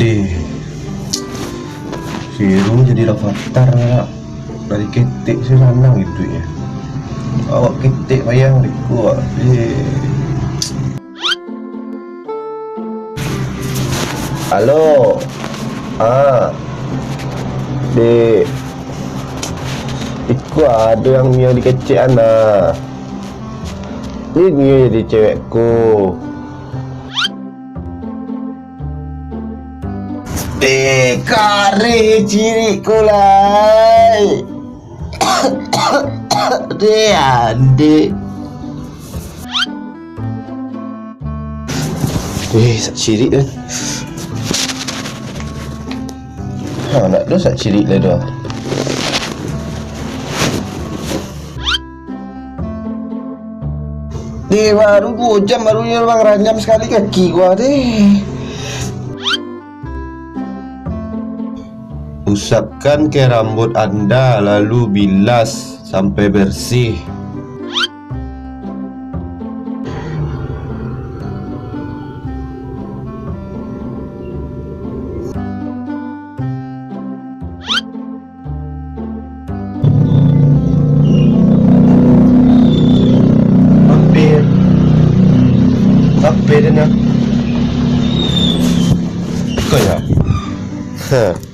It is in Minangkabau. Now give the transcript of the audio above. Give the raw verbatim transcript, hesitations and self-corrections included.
Eh, si Ru jadi rafathar lah. Dari ketek se sanang iduiknyo. Awak ketek payah riko, awak. Eh. Halo. Ah. Dek. Iko ado yang Mio dikecekan nah. Ni Mio jadi cewekku. Eh, kareh cirik ko lai. Deh, andek. Eh, sak cirik kan. Ha, nak do sak cirik lah do. Deh, baru duo jam, baru nyo bang ranyam sakali kaki gua, deh. Usapkan ke rambut Anda, lalu bilas sampai bersih. Mampir. Mampir dah nak. Kau ya? Ha.